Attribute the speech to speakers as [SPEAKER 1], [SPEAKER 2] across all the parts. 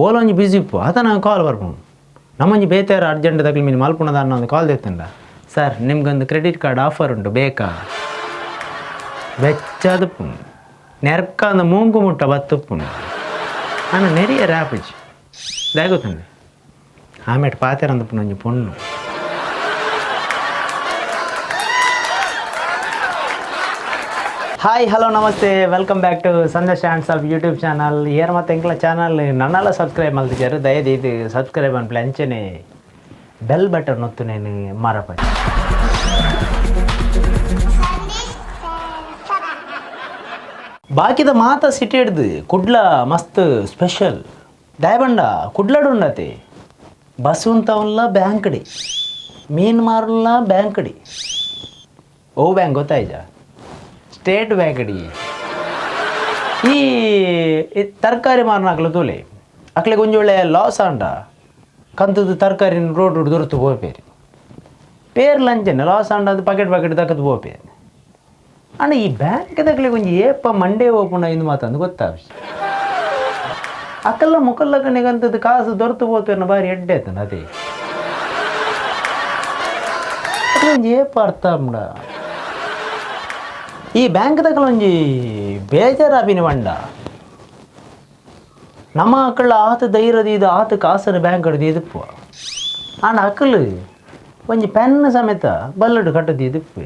[SPEAKER 1] ಓಲೊಂಜಿ ಬಿಸಿ ಇಪ್ಪು ಆತನ ಕಾಲ್ ಬರ್ಪುಂಡು. ನಮ್ಮೊಂಜಿ ಬೇತೆ ಅರ್ಜೆಂಟ್ ತಗಲಿ ಮೀನು ಮಲ್ಪುಣದ ಅನ್ನೋ ಒಂದು ಕಾಲ್ ತೆತ್ತಂಡ, ಸರ್ ನಿಮ್ಗೊಂದು credit card offer ಉಂಟು ಬೇಕಾ? ಬೆಚ್ಚದುಪ್ಪುಂಡು ನೆರ್ಕಂದು ಮೂಂಕು ಮುಟ್ಟ ಬತ್ತುಪ್ಪುಂಡು ಅಣ್ಣ ನೆರಿಯ ರ್ಯಾಪಿಜ್ ದಾಗೊತ್ತಂడి. ಆಮೇಲೆ ಪಾತೆರಂದಪ್ಪುಂಡು ಒಂಜಿ ಪೊಣ್ಣು. Hi hello namaste, welcome back to Sandesh hands of YouTube channel. ಏರ್ ಮತ್ತು ಎಂಕ್ಲ ಚಾನಲ್ ನನ್ನೆಲ್ಲ ಸಬ್ಸ್ಕ್ರೈಬ್ ಮಲ್ತಿದ್ದಾರೆ, ದಯದೀದು ಸಬ್ಸ್ಕ್ರೈಬ್ ಅನ್ಪ್ಲೆ ಅಂಚನೆ ಬೆಲ್ ಬಟನ್ ಒತ್ತು నేను ಮರಪೈ. ಬಾಕಿದ ಮಾತ ಸಿಟಿ ಹಿಡ್ದು ಕುಡ್ಲ ಮಸ್ತ್ ಸ್ಪೆಷಲ್ ದಾಯಬಂಡ ಕುಡ್ಲಡು ಉಂಡತೆ. ಬಸ್ ಉಂತವಲ್ಲ ಬ್ಯಾಂಕ್ಡಿ, ಮೀನು ಮಾರಲ್ಲ ಬ್ಯಾಂಕ್ಡಿ. ಓ ಬ್ಯಾಂಕ್ ಗೊತ್ತಾಯ್ತಾ? ಸ್ಟೇಟ್ ಬ್ಯಾಂಕ್ಡಿ. ಈ ಈ ತರಕಾರಿ ಮಾರನಾಕ್ಲು ತೂಲೆ, ಅಕ್ಲೆ ಒಂಜಿ ಒಳ್ಳೆ ಲಾಸ್ ಆಂಡ ಕಂತದ ತರಕಾರಿ ರೋಡ್ ದೊರತು ಪೋಪೇರಿ. ಪೇರ್ ಲಂಚನೆ ಲಾಸ್ ಆಂಡ ಅದು ಪಕೆಟ್ ಪಕೆಟ್ ತಕ್ಕದು ಪೋಪೇರಿ. ಅಣ್ಣ, ಈ ಬ್ಯಾಂಕ್ ದಕ್ಲೆ ಒಂಜಿ ಏಪ ಮಂಡೇ ಓಪನ್ ಇಂದು ಮಾತಂದು ಗೊತ್ತಾಗ ಅಕಲ್ಲ ಮುಕಲ್ಲ ಕಣಿಗಂತದ್ದು ಕಾಸು ದೊರತು ಪೋತೇನ ಬಾರಿ ಎಡ್ಡೆ ಆಯ್ತಾನ. ಅದೇ ಅಕ್ಲೆ ಒಂಜಿ ಏಪ ಅರ್ಥ ಆಂಡ ಈ ಬ್ಯಾಂಕ್ ದಕಲ ಒಂಜಿ ಬೇಜಾರಾಪಿನ ಬಂಡ. ನಮ್ಮ ಅಕ್ಕಳ ಆತ ಧೈರ್ಯದ ಇದು ಆತ ಕಾಸನ ಬ್ಯಾಂಕ್ ಹಿಡ್ದು ಇದುಪ್ಪು. ಆಂಡ ಅಕ್ಕಲು ಒಂಜಿ ಪೆನ್ ಸಮೇತ ಬಲ್ಲಡು ಕಟ್ಟದು ಇದುಪ್ಪು.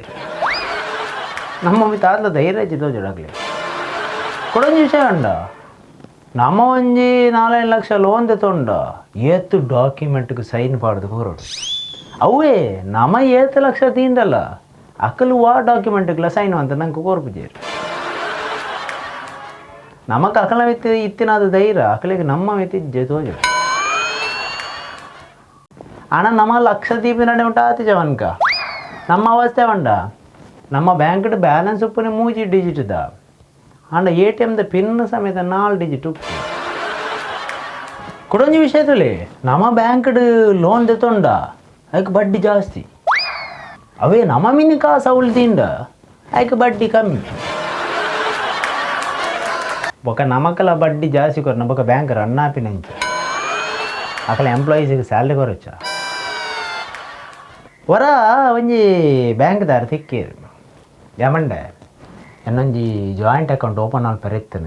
[SPEAKER 1] ನಮ್ಮ ಮಿತ್ತ ಆತ್ಲ ಧೈರ್ಯ ತೋಜಡಾಗ್ಲಿ. ಕೊಡೊಂಜಿ ವಿಷಯ ಉಂಡ, ನಮ್ಮ ಒಂಜಿ ನಾಲೈದು ಲಕ್ಷ ಲೋನ್ ತೊಂಡ ಏತು ಡಾಕ್ಯುಮೆಂಟ್ಗೆ ಸೈನ್ ಪಾಡ್ದು ಕೋರೋಡು. ಅವೇ ನಮ ಏತು ಲಕ್ಷ ತೀಂಡಲ್ಲ, ಅಕಲು ವಾ ಡಾಕ್ಯುಮೆಂಟ್ಗಳ ಸೈನ್ ಅಂತ ನಂಗೆ ಕೋರ್ಪುಜೇರು. ನಮಕ್ ಅಕಲ ಮಿತ್ತ ಇತ್ತಿನಾದ ಧೈರ್ಯ ಅಕಲಿಗೆ ನಮ್ಮ ಮಿತ್ತ ಇಜ್ಜೆ ತೋಜು. ಅಣ್ಣ, ನಮ್ಮ ಲಕ್ಷ ದೀಪಿ ನಡೆ ಉಂಟು ಆತಿಜ ವನ್ಕ ನಮ್ಮ ಅವಸ್ಥೆ ಉಂಡ. ನಮ್ಮ ಬ್ಯಾಂಕ್ಡ್ ಬ್ಯಾಲೆನ್ಸ್ ಉಪ್ಪುನೆ ಮೂಜಿ digit the and A T ಎಮ್ದ pin ಸಮೇತ 4 ಡಿಜಿಟ್ ಉಪ್ಪು. ಕುಡೊಂಜಿ ವಿಷಯದಲ್ಲಿ ನಮ್ಮ ಬ್ಯಾಂಕ್ಡ್ ಲೋನ್ ದೆತ್ತೊಂಡ ಅದಕ್ಕೆ ಬಡ್ಡಿ ಜಾಸ್ತಿ. ಅವೇ ನಮ್ಮ ಮಿನಿ ಕಾಸು ಅವಳು ತಿಂಡ ಅದಕ್ಕೆ ಬಡ್ಡಿ ಕಮ್ಮಿ. ಬೊಕ ನಮಕಲ ಬಡ್ಡಿ ಜಾಸ್ತಿ ಕೊರ್ನ ಬೊಕ ಬ್ಯಾಂಕ್ ರನ್ ಆಪಿನಂಚ ಅಕಲ ಎಂಪ್ಲಾಯೀಸಿಗೆ ಸ್ಯಾಲ್ರಿ ಕೊರಚ. ವರ ಒಂಜಿ ಬ್ಯಾಂಕ್ದಾರ ತಿಕ್ಕೇರು ಯಮಂಡೆ ಎನ್ನೊಂಜಿ joint account open ಮಲ್ಪರೆ ಇತ್ತು.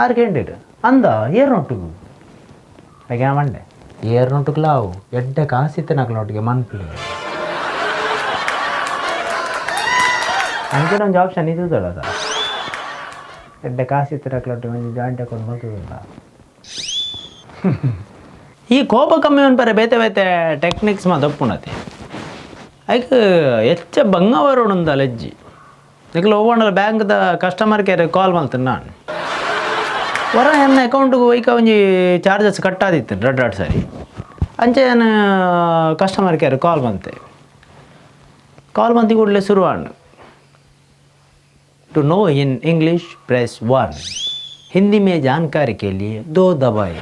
[SPEAKER 1] ಆರು ಕೇಂಡಿಡು ಅಂದ ಏರ್ನೊಟ್ಟಿಗೆ ಮಂಡೆ ಏರ್ನೊಟ್ಟಿಗೆ ಅವು ಎಡ್ಡೆ ಕಾಸಿತ್ತು ನಕ್ಲೊಟ್ಟಿಗೆ ಮನ್ಪ್ಲೆ. ಅಂಚನೆ ಒಂಜಿ ಆಪ್ಷನ್ ಇದ್ದುದಲ್ಲ ಅದ ಎಡ್ಡೆ ಕಾಸಿತ್ತು ನಕ್ಲೊಟ್ಟಿಗೆ ಒಂಜಿ ಜಾಯಿಂಟ್ ಅಕೌಂಟ್ ಮಲ್ತದಲ್ಲ. ಈ ಕೋಪ ಕಮ್ಮಿ ಅನ್ಪರೆ ಬೇತೆ ಬೇತೆ ಟೆಕ್ನಿಕ್ಸ್ ಮಾ ತಪ್ಪುಣತಿ. ಐಕ್ ಹೆಚ್ಚ ಬಂಗವರುಣುಂದ ಲಜ್ಜಿ ನಿಕ್ಲು ಒವ್ವಂಡಲ ಬ್ಯಾಂಕ್ದ ಕಸ್ಟಮರ್ ಕೇರ್ ಕಾಲ್ ಮಲ್ತನ ನಾನು. ವರ ಎನ್ನ ಅಕೌಂಟ್ಗೆ ಒಯ್ಕ ಒಂಜಿ ಚಾರ್ಜಸ್ ಕಟ್ಟಾದಿತ್ತು ರಡ್ ರಡ್ ಸರಿ. ಅಂಚೆ ಏನು ಕಸ್ಟಮರ್ ಕೇರ್ ಕಾಲ್ ಬಂತೆ. ಕಾಲ್ ಬಂತಿ ಕೂಡಲೇ ಶುರುವಾಂಡ್, "To know in English press 1, Hindi May जानकारी के लिए 2 दबाए,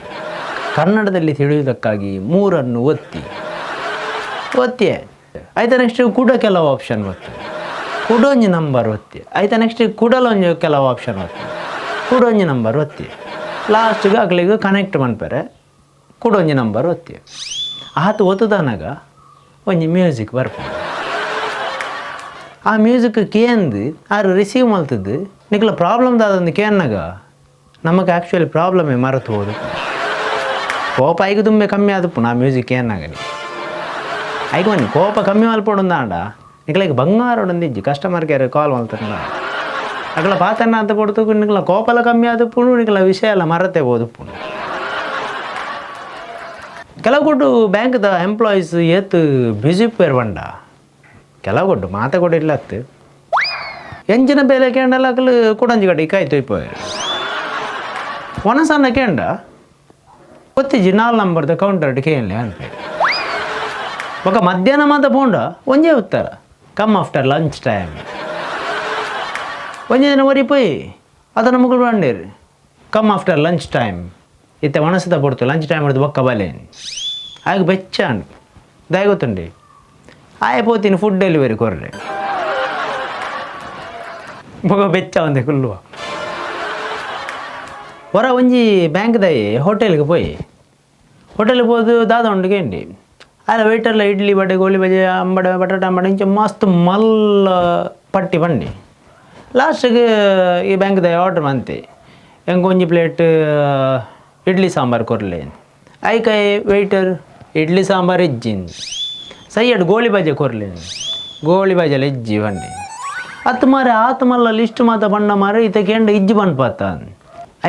[SPEAKER 1] ಕನ್ನಡದಲ್ಲಿ ತಿಳಿಯುವುದಕ್ಕಾಗಿ 3ನ್ನು ಒತ್ತಿ." ಒತ್ತಿ ಆಯ್ತಾ, ನೆಕ್ಸ್ಟ್ ಕೂಡ ಕೆಲವು ಆಪ್ಷನ್ ಒತ್ತಿ, ಕುಡೊಂಜಿ ನಂಬರ್ ಒತ್ತಿ. ಆಯ್ತಾ, ನೆಕ್ಸ್ಟ್ ಕುಡಲೊಂಜಿ ಕೆಲವು ಆಪ್ಷನ್ ಒತ್ತಿ, ಕುಡೊಂಜಿ ನಂಬರ್ ಒತ್ತಿ. ಲಾಸ್ಟ್ಗೆ ಅಕ್ಲಿಗೆ ಕನೆಕ್ಟ್ ಮನ್ಪೆರೆ ಕುಡೊಂಜಿ ನಂಬರ್ ಒತ್ತಿ. ಆತ ಒತ್ತುದನಗ ಒಂಜಿ ಮ್ಯೂಸಿಕ್ ಬರ್ಪುಂಡು. ಆ ಮ್ಯೂಸಿಕ್ ಕೇಂದು ಆರು ರಿಸೀವ್ ಮಲ್ತದ್ದು, ನಿಕ್ಲ ಪ್ರಾಬ್ಲಮ್ ದಾದಂದು ಕೇನ್ನಾಗ ನಮಗೆ ಆ್ಯಕ್ಚುಲಿ ಪ್ರಾಬ್ಲಮೇ ಮರೆತು ಹೋದು. ಕೋಪ ಐಗ ತುಂಬೆ ಕಮ್ಮಿ ಆದಪ್ಪು ನಾ ಮ್ಯೂಸಿಕ್ ಏನಾಗ. ಐಕ ಬನ್ನಿ ಕೋಪ ಕಮ್ಮಿ ಮಲ್ಪೊಡುಂದಾಂಡ ನಿಕ್ಲೈಕ್ ಬಂಗಾರ ಉಂದಿಜ್ಜಿ ಕಸ್ಟಮರ್ ಕೇರ್ ಕಾಲ್ ಮಲ್ತಂದ ಅಕಲ ಪಾತನ್ನ ಅಂತ ಪಡ್ತು ನಿಕ್ಲ ಕೋಪಲ ಕಮ್ಮಿ ಆದಪ್ಪುಂಡು, ನಿಕ್ಲ ವಿಷಯ ಎಲ್ಲ ಮರತೆ ಹೋದಪ್ಪುಂಡು. ಕೆಲವು ಕೊಟ್ಟು ಬ್ಯಾಂಕ್ದ ಎಂಪ್ಲಾಯೀಸ್ ಏತ್ ಬ್ಯುಸಿ ಪೇರ್ ಬಂಡ. ಕೆಲವು ಕೊಟ್ಟು ಮಾತ ಕೊಡು ಇಲ್ಲ ಅತ್ತು ಎಂಚಿನ ಬೇಲೆ ಕೇಂಡಲ ಅಕಲು ಕುಡಂಜಿ ಕಡೆ ಕಾಯ್ತು ಇಪ್ಪೋಯರು. ಒನಸನ್ನ ಕೇಂಡ ಒತ್ತಿಜಿ 4 ನಂಬರ್ದ ಕೌಂಟರ್ ಕೇಳಲಿ ಅನ್ಪೆ. ಬೊಕ ಮಧ್ಯಾಹ್ನ ಮಾತ ಪೋಂಡ ಒಂಜೇ ಉತ್ತರ, "Come after lunch time." ಒಂಜಿ ದಿನ ಒರಿ ಪೋಯಿ ಅದನ್ನು ಮುಗುಳು ಬಂಡೇರು, "Come after lunch time." ಇತ್ತೆ ಒಣಸದ ಪೊಡ್ತು ಲಂಚ್ ಟೈಮ್ ಹಿಡ್ದು ಬೊಕ್ಕ ಬಲೆ. ಆಗ ಬೆಚ್ಚಾಂಡ್ ದಾಯ ಗೊತ್ತುಂಡಿ, ಆಯ ಪೋತೀನಿ ಫುಡ್ ಡೆಲಿವರಿ ಕೊರ್ರೆ. ಬೊಕ ಬೆಚ್ಚ ಒಂದೆ ಕುಲ್ಲುವ. ಹೊರ ಒಂಜಿ ಬ್ಯಾಂಕ್ದಾಯಿ ಹೋಟೆಲ್ಗೆ ಪೋಯಿ. Hotel ಪೋದು ದಾದ ಉಂಡು ಕೇಂಡಿ ಆಲ ವೇಟರ್ಲ ಇಡ್ಲಿ ಬಡೆ ಗೋಲಿ ಬಜೆ ಅಂಬಡೆ ಬಟಾಟೆ ಅಂಬಡೆ ಇಂಚ ಮಸ್ತ್ ಮಲ್ಲ ಪಟ್ಟಿ ಬಂಡಿ. ಲಾಸ್ಟಿಗೆ ಈ ಬ್ಯಾಂಕ್ದ ಆರ್ಡರ್ ಮಂತೆ ಎಂಕ್ ಒಂಜಿ ಪ್ಲೇಟ್ ಇಡ್ಲಿ ಸಾಂಬಾರು ಕೊರ್ಲೆ. ಐಕೈ ವೇಟರ್ ಇಡ್ಲಿ ಸಾಂಬಾರು ಇಜ್ಜಿಂದು ಸೈಯಡ್ ಗೋಳಿ ಬಜೆ ಕೊರ್ಲೆ, ಗೋಳಿ ಬಜೆಲ ಇಜ್ಜಿ ಬಂಡಿ. ಅತ್ತು ಮಾರೆ ಆತು ಮಲ್ಲ ಲಿಸ್ಟ್ ಮಾತ ಬಣ್ಣ ಮಾರೆ ಇತ್ತ ಕೇಂಡ ಇಜ್ಜಿ ಪನ್ಪತ್ತ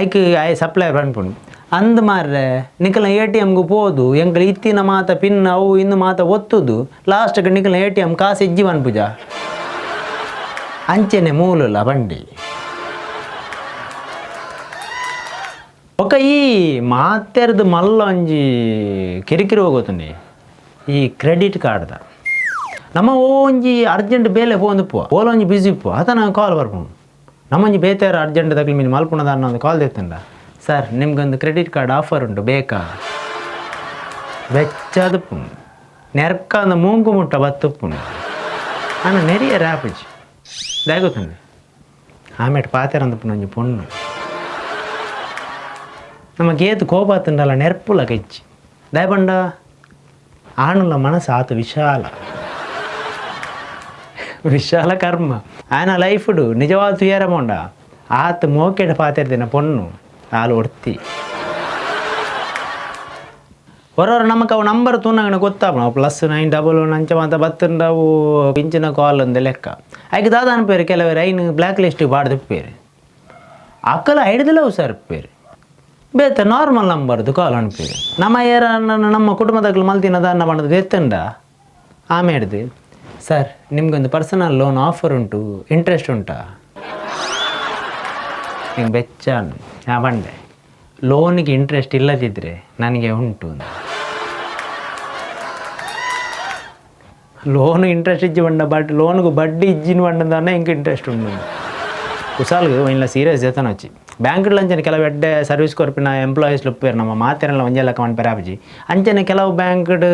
[SPEAKER 1] ಐಕ್ ಆಯ್ ಸಪ್ಲೈ ಪನ್ಪುಂಡು ಅಂದ್ ಮಾರ್ರೆ ನಿಕಲ ಎ ಟಿ ಎಮ್ಗೆ ಪೋದು ಎಂಕಲ್ ಇತ್ತಿನ ಮಾತ ಪಿನ್ ಅವು ಇನ್ನು ಮಾತ ಒತ್ತುದು ಲಾಸ್ಟ್ಗೆ ನಿಕಲ A T M ಕಾಸು ಇಜ್ಜಿ ಪನ್ಪುಜ ಅಂಚೆನೆ ಮೂಲುಲ ಬಂಡಿ. ఒక ಈ ಮಾತೆರ್ದು ಮಲ್ಲ ಒಂಜಿ ಕಿರಿಕಿರಿ ಹೋಗೋತುಂಡಿ ಈ ಕ್ರೆಡಿಟ್ ಕಾರ್ಡ್ದ. ನಮ್ಮ ಒಂಜಿ ಅರ್ಜೆಂಟ್ ಬೇಲೆ ಪೋಂದು ಪೋ ಓಲ ಒಂಜಿ ಬಿಸಿ ಇಪ್ಪು ಆತ ಕಾಲ್ ಬರ್ಪುಂಡು ನಮ್ಮೊಂಜಿ ಬೇತೆರ ಅರ್ಜೆಂಟ್ ತಗಲಿ ಮೀನು ಮಲ್ಪುಣದ ಅನ್ನೋ ಒಂದು ಕಾಲ್ ದೆತ್ತುಂಡ ಸರ್ ನಿಮ್ಗೊಂದು credit card offer ಉಂಟು ಬೇಕಾ ಬೆಚ್ಚಾದಪ್ಪುಂಡು ನೆರ್ಕಂದ ಮೂಂಕು ಮುಟ್ಟ ಬತ್ತುಪ್ಪುಂಡು ಅಣ್ಣ ನೆರಿಯ ರ್ಯಾಪುಜಿ ದಾಯಗೊತ್ತುಂಡು ಆಮೇಲೆ ಪಾತೆರಂದಪ್ಪುಂಡು ಒಂಜಿ ಪೊಣ್ಣು ನಮಗೆ ಏತು ಕೋಪ ಆತುಂಡಲ ನೆರ್ಪುಲ ಕೆಚ್ಚಿ ದಯಪಂಡ ಆಣುಲ ಮನಸ್ಸು ಆತು ವಿಶಾಲ ವಿಶಾಲ ಕರ್ಮ ಆಯನ ಲೈಫುಡು ನಿಜವಾದ ತುಯರ ಪೋಂಡ ಆತ ಮೋಕೆಡ್ ಪಾತೆರ್ದಿನ ಪೊಣ್ಣು ಆಲು ಒಡ್ತಿ ಹೊರವರ ನಮಕ್ ಅವು ನಂಬರ್ ತೂನಗನ ಗೊತ್ತಾಪುಂಡು ಅವು +911 ಅಂಚ ಮಾತ ಬತ್ತುಂಡ ಅವು ಇಂಚಿನ ಕಾಲ್ ಅಂದ್ ಲೆಕ್ಕ ಐಕ್ ದಾದ ಅನ್ಪೇರು ಕೆಲವರು ಐನ್ ಬ್ಲ್ಯಾಕ್ ಲಿಸ್ಟ್ ಪಾಡ್ದು ಇಪ್ಪೇರು ಅಕಲ ಐಡ್ದಲ ಹುಷಾರ್ ಇಪ್ಪೇರು ಬೇತೆ ನಾರ್ಮಲ್ ನಂಬರ್ದು ಕಾಲ್ ಅನ್ಪೇರು ನಮ್ಮ ಏರ ನಮ್ಮ ಕುಟುಂಬದಾಗಲು ಮಲ್ತಿನ ದಾನ್ನ ಪಂಡದು ಎತ್ತುಂಡ ಆಮೇಡ್ದು ಸರ್ ನಿಮಗೊಂದು personal loan offer ಉಂಟು ಇಂಟ್ರೆಸ್ಟ್ ಉಂಟಾ ನಿಂಗೆ ಬೆಚ್ಚ ನಾ ಬಂಡೆ ಲೋನಿಗೆ ಇಂಟ್ರೆಸ್ಟ್ ಇಲ್ಲದಿದ್ದರೆ ನನಗೆ ಉಂಟು. ಲೋನ್ ಇಂಟ್ರೆಸ್ಟ್ ಇಜ್ಜಿ ಬಂಡ ಬಟ್ ಲೋನ್ಗೆ ಬಡ್ಡಿ ಇಜ್ಜಿನ ಬಂಡದಾನೆ ಇಂಕ ಇಂಟ್ರೆಸ್ಟ್ ಉಂಟು. ಕುಸಾಲ್ಗೆ ಇಲ್ಲ ಸೀರಿಯಸ್ ಜತನ వచ్చి ಬ್ಯಾಂಕ್ಗಳು ಅಂಚನೆ ಕೆಲವು ಎಡ್ಡೆ ಸರ್ವಿಸ್ ಕೊರ್ಪಿನ ಎಂಪ್ಲಾಯೀಸ್ ಲುಪ್ಪೇರು ನಮ್ಮ ಮಾತೆರೆಲ್ಲ ಒಂಜೆ ಲೆಕ್ಕ ಮನ್ಪೆರೆ ಆಪುಜಿ. ಅಂಚನೆ ಕೆಲವು ಬ್ಯಾಂಕ್ಡ್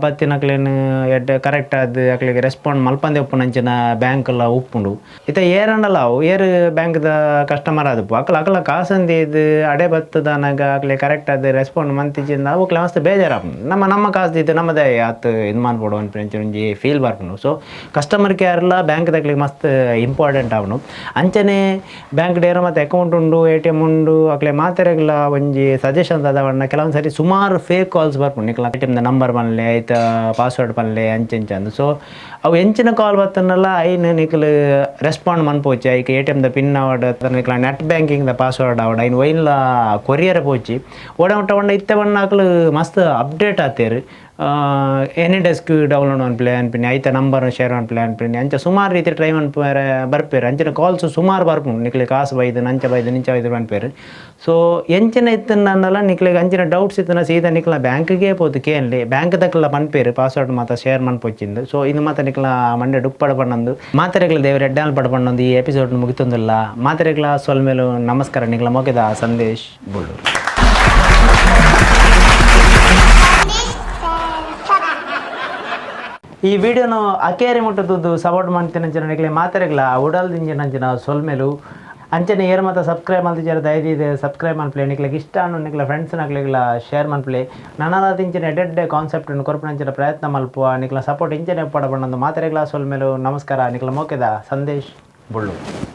[SPEAKER 1] ಬತ್ತಿನಕ್ಲೆನ್ ಎಡ್ಡೆ ಕರೆಕ್ಟ್ ಆದ್ ಅಕ್ಲೆಗ್ ರೆಸ್ಪಾಂಡ್ ಮಲ್ಪಂದೆ ಉಪ್ಪುನಂಚಿನ ಬ್ಯಾಂಕ್ಲ ಉಪ್ಪುಂಡು. ಇತ್ತೆ ಏರಂಡಲ ಅವು ಏರ್ ಬ್ಯಾಂಕ್ದ ಕಸ್ಟಮರ್ ಆದುಪ್ಪು ಅಕ್ಲ ಅಕ್ಲ ಕಾಸಂದಿದ್ ಅಡೆ ಬತ್ತದನಗ ಅಕ್ಲೆ ಕರೆಕ್ಟ್ ಆದ್ ರೆಸ್ಪಾಂಡ್ ಮಂತಿಜಿಂದ ಅವುಕ್ಲೆ ಮಸ್ತ್ ಬೇಜಾರಾಪುಂಡು. ನಮ್ಮ ನಮ್ಮ ಕಾಸು ದೀದ್ ನಮ್ಮದೇ ಆತ್ ಇದು ಮನ್ಪೊಡು ಅನ್ಪಿನಂಚಿನ ಒಂಜಿ ಫೀಲ್ ಬರ್ಪುಂಡು. ಸೊ ಕಸ್ಟಮರ್ ಕೇರ್ಲ ಬ್ಯಾಂಕ್ದಕ್ಲೆಗ್ ಮಸ್ತ್ ಇಂಪಾರ್ಟೆಂಟ್ ಆಪುಂಡು. ಅಂಚನೆ ಬ್ಯಾಂಕ್ ಡೇರ ಮತ್ತು ಅಕೌಂಟ್ ಉಂಡು A T M ಉಂಡು ಅಕ್ಲೆ ಮಾತೆರೆಗ್ಲ ಒಂಜಿ ಸಜೆಷನ್ ದಾದ ಕೆಲವೊಂದು ಸರಿ ಸುಮಾರು ಫೇಕ್ ಕಾಲ್ಸ್ ಬರ್ಪುಂಡು. ನಿಕ್ಲ A T M the number ಪನ್ಲೆ ಐತ ಪಾಸ್ವರ್ಡ್ ಪನ್ಲೆ ಅಂಚೆ ಇಂಚ ಅಂದ್. ಸೊ ಅವು ಎಂಚಿನ ಕಾಲ್ ಬತ್ತನಲ್ಲ ಐನ್ ನಿಕ್ಲು ರೆಸ್ಪಾಂಡ್ ಮನ್ಪೋಚಿ ಐಕ್ A T M the pin ಆವಡ್ ನಿಕ್ಲ net banking the password ಆವಡ್ ಐನ್ ಒಯಿನ್ಲ ಕೊರಿಯರ್ ಪೋಚಿ ಓಡ ಮುಟ್ಟ ಪಂಡ ಇತ್ತೆ ಬಣ್ಣ ಅಕ್ಲು ಮಸ್ತ್ ಅಪ್ಡೇಟ್ ಆತೇರು. Any desk download ಮನ್ಪುಲೆ ಅನ್ಪಿನಿ ಐತ ನಂಬರ್ ಶೇರ್ ಮನ್ಪುಲೆ ಅನ್ಪಿನಿ ಅಂಚ ಸುಮಾರು ರೀತಿ ಟ್ರೈ ಮನ್ಪುವೆರೆ ಬರ್ಪೇರು. ಅಂಚಿನ ಕಾಲ್ಸ್ ಸುಮಾರು ಬರ್ಪುಂಡು ನಿಕ್ಲೆ ಕಾಸು ಬೈದು ನಂಚ ಬೈದು ನಿಂಚ ಬೈದು ಪನ್ಪೇರು. ಸೊ ಎಂಚಿನ ಇತ್ತುಂಡಲ ನಿಕ್ಲೆಗ್ ಅಂಚಿನ ಡೌಟ್ಸ್ ಇತ್ತುಂಡ ಸೀದಾ ನಿಕ್ಲ ಬ್ಯಾಂಕ್ಗೆ ಪೋದು ಕೇನ್ಲೆ ಬ್ಯಾಂಕ್ ದಕ್ಲ ಪನ್ಪೇರು ಪಾಸ್ವರ್ಡ್ ಮಾತ ಶೇರ್ ಮನ್ಪೊಚ್ಚಿಂದು. ಸೊ ಇದು ಮಾತ ನಿಕ್ಲ ಮಂಡೆ ಡುಪ್ಪಡ ಪಣ್ಣೊಂದು ಮಾತೆರೆಗ್ಲ ದೇವರ ಎಡ್ಡಾಲ್ ಪಡ ಪಣ್ಣೊಂದು ಈ ಎಪಿಸೋಡ್ ಮುಗಿತೊಂದುಲ್ಲ. ಮಾತೆರೆಗ್ಲ ಸೊಲ್ಮೆಲು ನಮಸ್ಕಾರ. ನಿಕ್ಲ ಮೋಕೆದ ಸಂದೇಶ್ ಬೊಳ್ಳೂರು. ಈ ವಿಡಿಯೋನು ಅಕೇರಿ ಮುಟ್ಟದ್ದು ಸಪೋರ್ಟ್ ಮಾಡ್ತೀನಿ ನಿಕ್ಲೆ ಮಾತೆರೆಗ್ಲ ಉಡಲ್ದಿಂಜಿನಂಚಿನ ಸೊಲ್ಮೆಲು. ಅಂಚನೆ ಏರ್ ಮಾತ ಸಬ್ಸ್ಕ್ರೈಬ್ ಮಲ್ತಿಜಾರ ದಯದೀದ್ ಸಬ್ಸ್ಕ್ರೈಬ್ ಮನ್ಪುಲೆ. ನಿಕ್ಲೆಗ್ ಇಷ್ಟ ಆಂಡ ನಿಕ್ಲೆ ಫ್ರೆಂಡ್ಸ್ ನಕ್ಲೆಗ್ಲ ಶೇರ್ ಮನ್ಪುಲೆ. ನನಲ ಇಂಚಿನ ಎಡ್ಡೆಡ್ಡೆ ಕಾನ್ಸೆಪ್ಟ್ ಕೊರ್ಪುನಂಚಿನ ಪ್ರಯತ್ನ ಮಲ್ಪುವ. ನಿಕ್ಲ ಸಪೋರ್ಟ್ ಇಂಚನೆ ಉಪ್ಪಡ ಪಂಡೊಂದು ಮಾತೆರೆಗ್ಲ ಸೊಲ್ಮೆಲು ನಮಸ್ಕಾರ. ನಿಕ್ಲ ಮೋಕೆದ ಸಂದೇಶ್ ಬೊಳ್ಳೂರು.